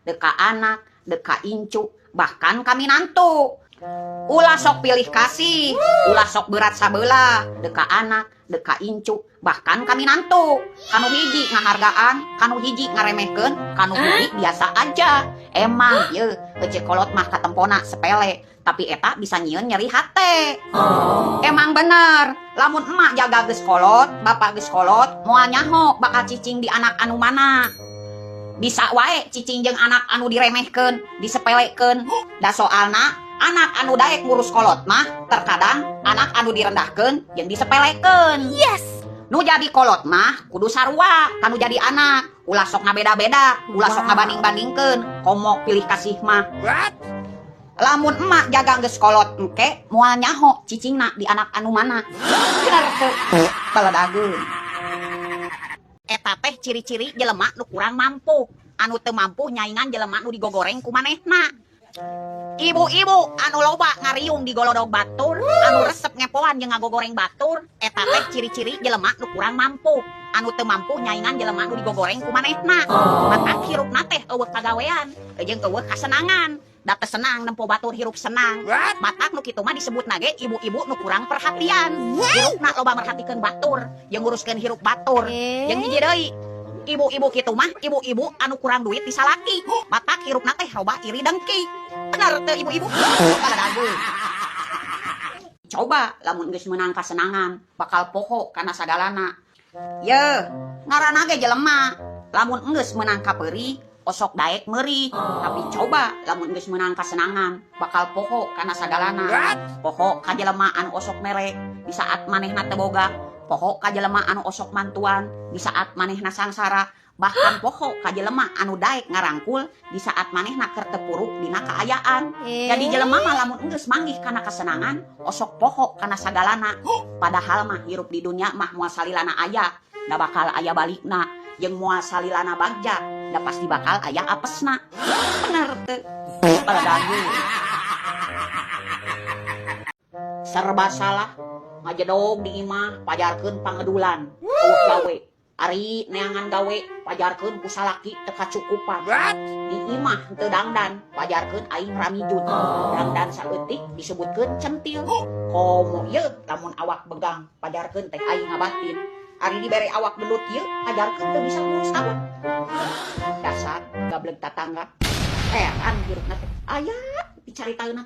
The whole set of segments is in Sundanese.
Dek ka anak, dek ka incu, bahkan ka minantu. Ulah sok pilih kasih, ulah sok berat sabelah, dek ka anak, dek ka incu, bahkan ka minantu. Kanu hiji ngahargaan, kanu hiji ngaremehkeun, kanu hiji biasa aja. Emang ye, heuceu kolot mah katempona sepele, tapi eta bisa nyieun nyeri hate. Emang bener, lamun emak jaga geus kolot, bapak geus kolot, moal nyaho bakal cicing di anak anu mana. Bisa wae cicing jeung anak anu diremehkeun, disepelekeun. Da soalna anak anu daek ngurus kolot mah terkadang anak anu direndahkeun jeung disepelekeun. Yes. Nu jadi kolot mah kudu sarua kanu jadi anak, ulah sok ngabeda-beda, ulah sok ngabanding-bandingkeun, komo pilih kasih mah. What? Lamun emak jaga geus kolot engke moal nyaho cicingna di anak anu mana. Bener teu? Baledageun. Eta teh ciri-ciri jelema nu kurang mampu, anu teu mampu nyaingan jelema nu digogoreng ku manehna. Ibu-ibu anu loba ngariung di golodog batur, anu resep ngepoan jeung ngagogoreng batur, eta teh ciri-ciri jelema nu kurang mampu, anu teu mampu nyaingan jelema nu digogoreng ku manehna. Matak hirupna teh eueuh kagawean jeung eueuh kasenangan. Da teu senang nempo batur hirup senang. What? Matak nu kitu mah disebutna ge ibu-ibu nu kurang perhatian. Hirupna loba merhatikeun batur, jeung nguruskeun hirup batur. Jeung hiji deui, ibu-ibu kitu mah ibu-ibu anu kurang duit di salaki. Matak hirupna teh loba iri dengki. Bener teu ibu-ibu? Baledageun. Coba lamun geus meunang kasenangan, bakal poho kana sagalana. Yeuh, ngaranna ge jelema. Lamun geus meunang kapeurih, osok daek meurih. Tapi coba lamun geus meunang kasenangan, bakal poho kana sagalana. What? Poho ka jelema anu osok mere di saat manehna teu boga. Poho ka jelema anu osok mantuan di saat manehna sangsara. Bahkan poho ka jelema anu daek ngarangkul di saat manehna keur tepuruk dina kaayaan. Jadi jelema mah lamun geus manggih kana kasenangan, osok poho kana sagalana. Padahal mah hirup di dunia mah moal salilana aya, da bakal aya balikna. Jeung moal salilana bagja, da pasti bakal aya apesna. Bener teu? Baledageun. Serba salah, ngajedog di imah pajarkeun pangedulan, eueuh gawe. Ari neangan gawe pajarkeun ku salaki teu kacukupan. What? Di imah teu dangdan pajarkeun aing ramijut. Dangdan saeutik disebutkeun centil. Komo ieu lamun awak begang pajarkeun teh aing ngabatin. Ari dibere awak gendut ieu pajarkeun teu bisa ngurus awak. Dasar gableg tatangga. Heran hirupna teh. Aya dicaritaeunna.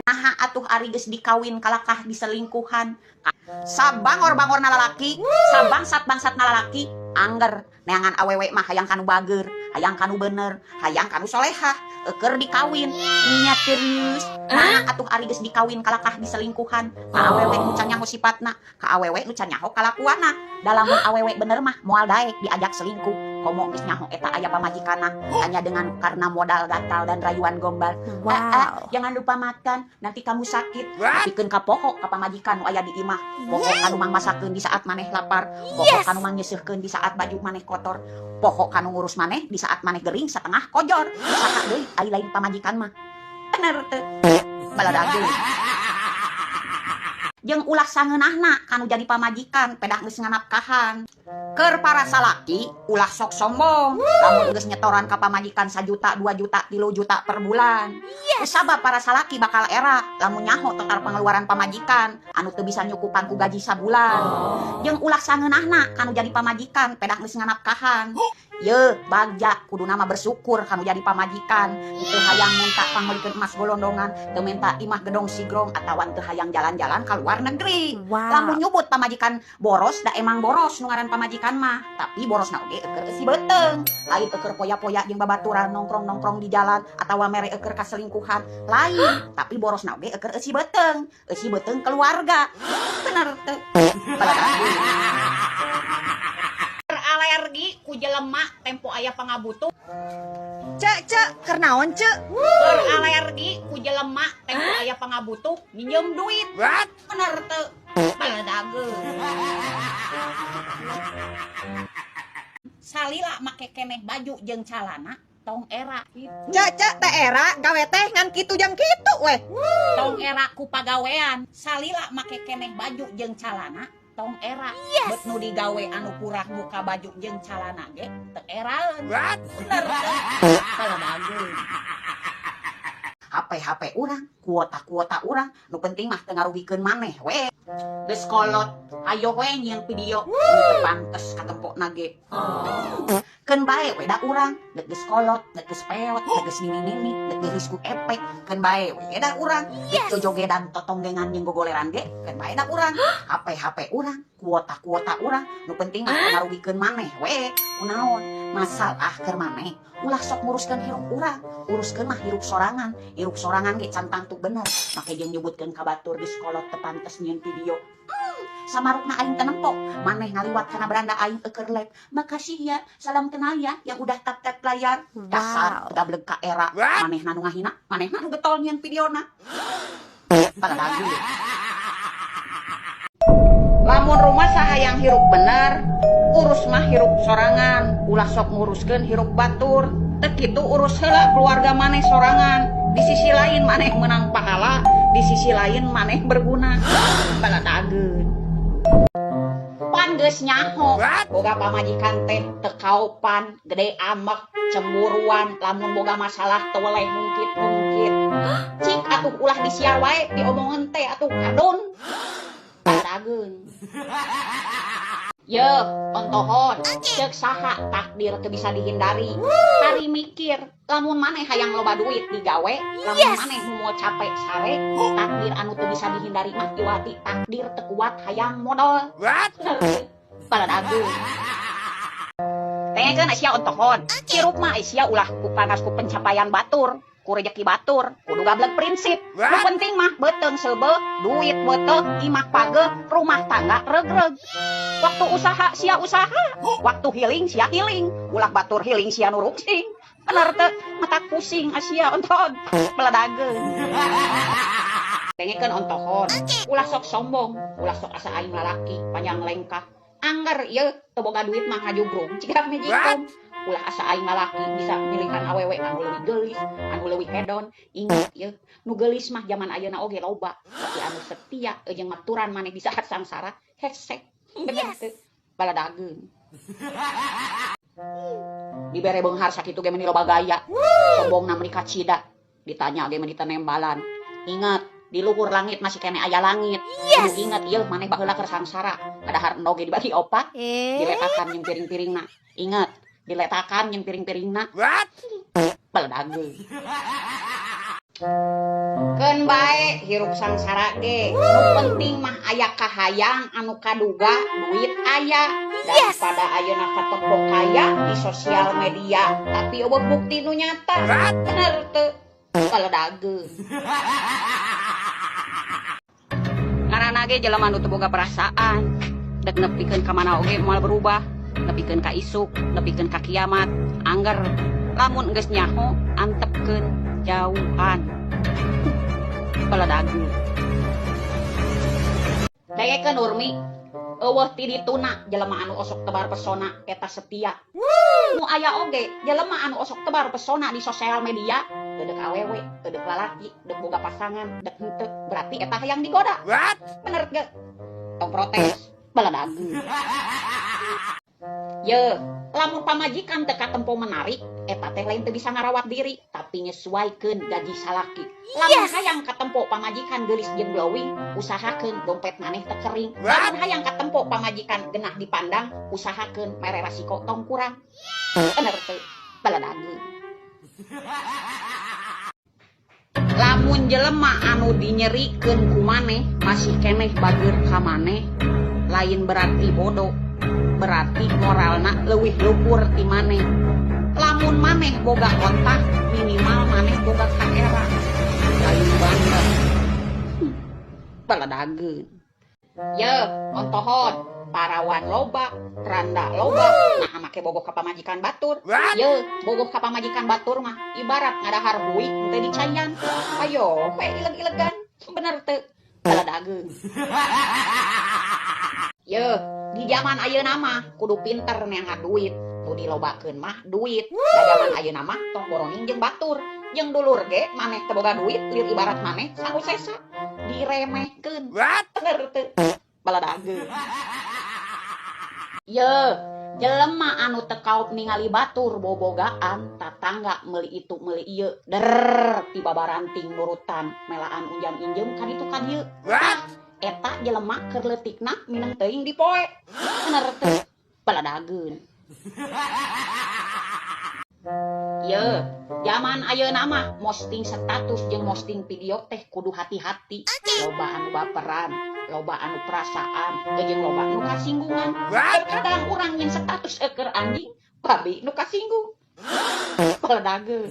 Naha atuh ari geus dikawin kalakah diselingkuhan. Sabangor-bangorna lalaki, sabangsat-bangsatna lalaki, angger neangan awewe mah hayang kanu bager, hayang kanu bener, hayang kanu solehah, eueur dikawin, niat terus. Naha atuh ari geus dikawin kalakah diselingkuhan, ka awewe nu can nyaho sifatna, ka awewe nu can nyaho kalakuanna. Da lamun awewe bener mah moal daek diajak selingkuh. Komo geus nyaho eta aya pamajikanna hanya dengan karena modal gatal dan rayuan gombal. Wow. Jangan lupa makan, nanti kamu sakit. What? Pikeun ka poho ka pamajikan nu aya di imah. Poho kanu mangmasakeun di saat maneh lapar, poho kanu mangnyeuseuhkeun di saat baju maneh kotor, poho kanu ngurus maneh di saat maneh gering satengah kojor. Saha deui ai lain pamajikan mah. Bener teu? Baladageun. Jeung ulah sangeunahna kanu jadi pamajikan pedah geus nganapkahan. Keur para salaki ulah sok sombong, lamun geus nyetoran ka pamajikan 1 juta, 2 juta, 3 juta per bulan. Sabab para salaki bakal era lamun nyaho total pengeluaran pamajikan anu teu bisa nyukupan ku gaji sabulan. Jeung ulah sangeunahna kanu jadi pamajikan pedah geus nganapkahan. Yeuh, bagja kuduna mah bersyukur kanu jadi pamajikan. Teu hayang minta pangmeulikeun emas golondongan, teu minta imah gedong sigrong atawa teu hayang jalan-jalan ka luar negeri. Wow. Lamun nyubut pamajikan boros da emang boros nu ngaran pamajikan mah, tapi borosna oge eueur eusi beuteung. Lain eueur poya-poya jeung babaturan nongkrong-nongkrong di jalan atawa mere eueur kaselingkuhan. Lain, tapi borosna oge eueur eusi beuteung. Eusi beuteung keluarga. Bener teu? Alergi ku jelema tempo aya pangabutuh. Cek, cek, keur naon, cek? Alergi ku jelema tempo aya pangabutuh minjem duit. What? Bener teu? Baledageun. Salila make keneh baju jeung calana tong era. Cek, cek, teh era gawe teh ngan kitu jeung kitu weh. Tong era ku pagawean. Salila make keneh baju jeung calana Tong era. Bet nu digawe anu purah muka baju jeung calana ge teu eraeun. Bener teu? Baladageun. HP-HP urang, kuota-kuota urang, nu penting mah teu ngarugikeun maneh we. Geus kolot, ayo we nyieun video, nu teu pantes katempokna ge. Keun bae we da urang, dek geus kolot, dek geus peot, dek geus nini-nini, dek geulis ku epek, keun bae we da urang. Dek jojogedan totonggengan jeung gogoleran ge, keun bae da urang. HP-HP urang, kuota-kuota urang, nu penting mah teu ngarugikeun maneh we. Kunaon? Masalah keur maneh, ulah sok nguruskeun hirup urang, uruskeun mah hirup sorangan. Hirup sorangan ge can tangtu bener, make jeung nyebutkeun ka batur geus kolot teu pantes nyieun video. Samarukna aing teu nempo, maneh ngaliwat kana beranda aing eukeur live. Makasih ya, salam kenal ya yang udah tap-tap layar. Dasar gableg ka era, manehna nu ngahina, manehna nu getol nyieun videona. Baladageun. Lamun rumasa hayang hirup bener, urus mah hirup sorangan, ulah sok nguruskeun hirup batur. Teu kitu urus heula keluarga maneh sorangan. Di sisi lain maneh menang pahala, di sisi lain maneh berguna. Baladageun. Pan geus nyaho, boga pamajikan teh teu kaopan, gede amek, cemburuan, lamun boga masalah teu weleh ngungkit-ngungkit. Cik atuh ulah disiar wae diomongan teh atuh kadon. Baladageun. Yeuh, ontohon, ceuk saha takdir teu bisa dihindari. Hari mikir, lamun maneh hayang loba duit digawe, lamun maneh moal capek sare, takdir anu teu bisa dihindari mah iwati takdir teu kuat hayang modal. Baladageun. Dengekeun sia ontohon, hirup mah sia ulah ku panas ku pencapaian batur, ku rejeki batur, kudu gableg prinsip. Nu penting mah beuteung seubeuh, duit beuteung, imah pageuh, rumah tangga regreg. Waktu usaha sia usaha, waktu healing sia healing, ulah batur healing sia nu rungsing. Bener teu? Mata pusing asia ontohon, baladageun. Dengekeun ontohon, ulah sok sombong, ulah sok asa aing lalaki, panjang lengkah. Angger ieu teu boga duit mah ngajugrung ciga magicom. Ulah asa aing lalaki bisa milihan awewe anu leuwih geulis, anu leuwih hedon. Ingat ieu, nu geulis mah zaman ayeuna oge loba, tapi anu setia jeung maturan maneh di saat sangsara hese. Bener teu? Baladageun. Dibere beunghar sakitu ge meuni loba gaya. Sombongna meuni kacida. Ditanya ge meuni teu nembalan. Ingat, di luhur langit masih keneh aya langit. Kudu inget ieu maneh baheula keur sangsara. Padahal endog ge dibagi opat, diletakan jeung piring-piringna. Ingat, diletakan jeung piring-piringna. Baladageun. Keun bae hirup sangsara ge. Nu penting mah aya kahayang anu kaduga duit aya. Daripada ayeuna katempo kaya di sosial media, tapi euweuh bukti nu nyata. Bener teu? Baladageun. Ngaranna ge jelema nu teu boga perasaan, dek nepikeun ka mana oge moal berubah, nepikeun ka isuk, nepikeun ka kiamat. Angger lamun geus nyaho antepkeun jauhan. Baladageun. Dengekeun Urmi, euweuh ti dituna jelema anu osok tebar pesona eta setia. Nu aya oge jelema anu osok tebar pesona di sosial media, teu deuk awewe, teu deuk lalaki, deuk boga pasangan, deuk henteu, berarti eta hayang digoda. Bener teu? Tong protes, baladageun. Yeuh, lamun pamajikan teu katempo menarik, eta teh lain teu bisa ngarawat diri, tapi nyesuaikeun gaji salaki. Lamun hayang katempo pamajikan geulis jeung glowing, usahakeun dompet maneh teu kering. Lamun hayang katempo pamajikan genah dipandang, usahakeun mere rasiko tong kurang. Bener teu? Baladageun. Lamun jelema anu dinyerikeun ku maneh masih keneh bageur ka maneh, lain berarti bodoh, berarti moralna leuwih luhur ti maneh. Lamun maneh boga otak, minimal maneh boga kaera, lain bandar. Baladageun. Yeuh, ontohon, parawan loba, randa loba, nah make bogoh ka pamajikan batur. Yeuh, bogoh ka pamajikan batur mah ibarat ngadahar buik teu dicayan. Ayo, we ileg-ilegan. Bener teu? Baladageun. Yeuh, di zaman ayeuna mah kudu pinter neangan duit. Nu dilobakeun mah duit. Da zaman ayeuna mah tong boroning jeung batur. Jeung dulur ge maneh teu boga duit, lir ibarat maneh sangu sesa. Diremehkeun. Bener teu? Baladageun. Ye, jelema anu teu kaop ningali batur bobogaan, tatangga meuli itu meuli ieu, der tiba baranting nurutan melaan unjam injem ka ditu ka dieu. Eta jelema keur leutikna mineng teuing dipoe. Bener teu? Baladageun. Ye, zaman ayeuna mah posting status jeung posting video teh kudu hati-hati. Loba anu baperan, loba anu perasaan, jeung loba nu kasinggungan. Kadang urang yang status eker anjing, babi nu kasinggung. Baladageun.